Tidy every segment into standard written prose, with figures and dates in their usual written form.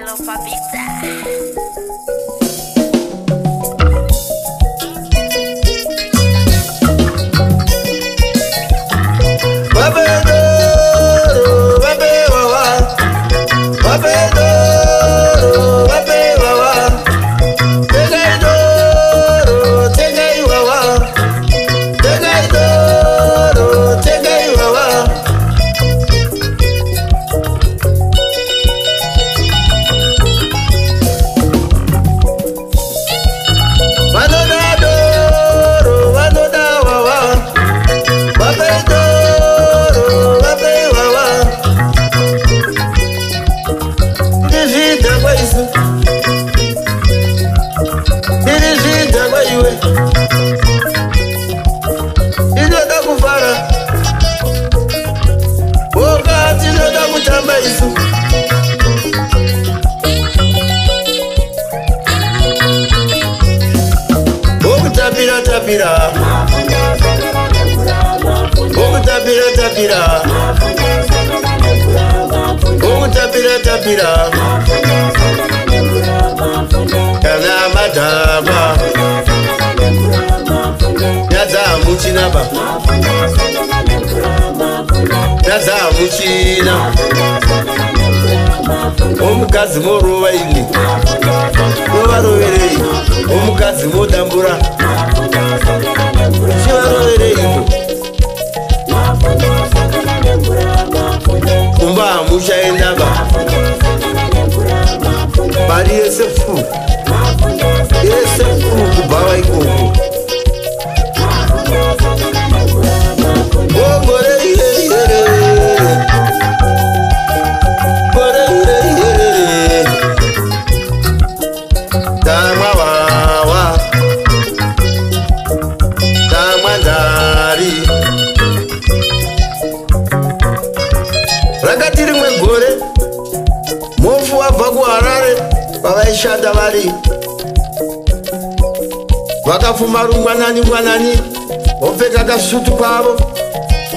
Little Fabita. Inoda kufara boka, tinoda kutamba isu. Okutapira tapira, okutapira tapira, okutapira tapira, kana madhakwa nyadza hamuchina ba, nyadza hamuchina. Omukadzi morova ini, movaroverei? Omukadzi modambura, chivarovereiko? Kumba hamuchaenda ba, mari yese fu, yese fu kubhava ikoko. Tamwa wawa, tamwa ndari. Rakati rimwe gore Mhofu wabva kuHarare kwavaishanda vari, vakafuma rungwanani ngwanani, vopfeka kasutu kwavo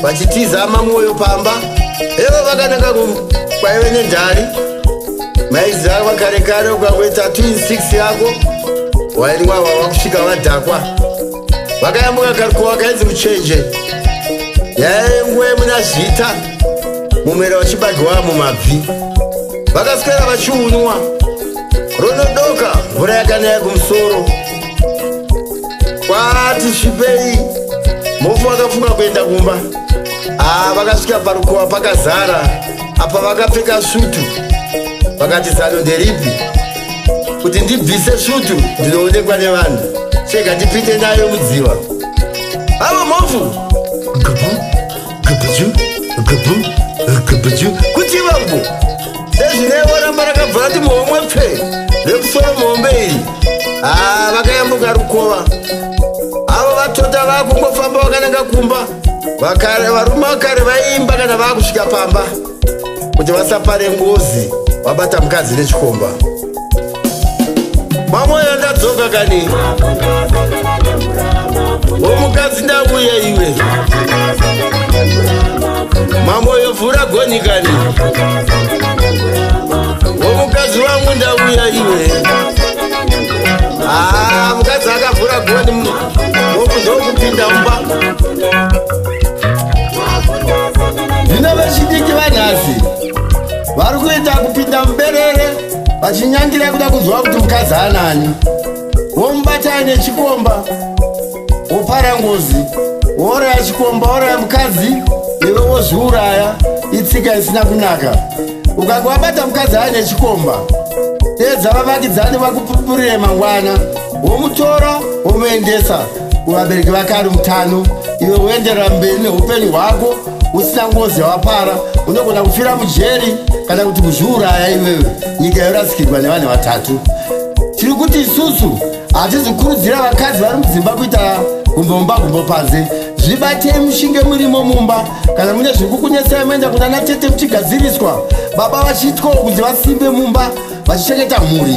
vachitiza mamwoyo pamba. Evo vakananga kwaive nendari. Maiziva vakare kare, ukangoita 26 yako wainwa wawa kusvika vadhakwa. Vakayambuka karukuwa kainzi Muchenje, yaive nguva yemuna Zvita, mumera wachibage mumabvi. Vakaswera vachiunwa, ronodoka, mvura yakanaya kumusoro, kwati svipei. Mhofu vakafunga kuenda kumba. Aa, vakasvika parukuwa pakazara apa, vakapfeka svutu. Vakati, "Zano nderipi? Kuti ndibvise svutu ndinoonekwa nevanhu, chega ndipinde nayo mudziva." Avo mhofu gubu gubuju gubu gubuju kuti vangu sezvinevo ramba rakabva rati muhomwe pfe remusoro muhombe iri. Haa, vakayambuka rukova avo, vatota, vakungofamba vakananga kumba. Vakare, varume vakare vaiimba kana vakusvika pamba kuti vasapare ngozi vabata mukadzi nechikomba. Mamoyo, ndadzoka kani. Womukadzi, ndauya iwe. Mamoyo, vhura goni kani. Womukadzi wangu, ndauya iwe. Aa, mukadzi akavhura goni, mofu ndokupinda mumba. Zvino vechidiki vanhasi vari kuita kupinda muberere vachinyangira kuda kunzwa kuti mukadzi anani. Womubata nechikomba, wopara ngozi, wouraya chikomba, wouraya mukadzi, iwe wozviuraya. Itsika isina kunaka. Ukange wabata mukadzi aine chikomba, teedza vavakidzani vakupupurire mangwana, womutora womuendesa kuvabereki vake ari mutano, iwe woenderera mberi neupenyu hwako usina ngozi yawapara. Unogona kufira mujeri kana kuti kuzviuraya iwewe, nyika yorasikirwa nevanhu vatatu. Tiri kuti isusu hatizi kukurudzira vakadzi vari mudzimba kuita gumbo mumba gumbo panze. Zvibatei mushinge murimo mumba. Kana mune zviri kukunetsai, moenda kuna natete muchigadziriswa, baba vachiitwawo kuti vasimbe mumba vachichengeta mhuri.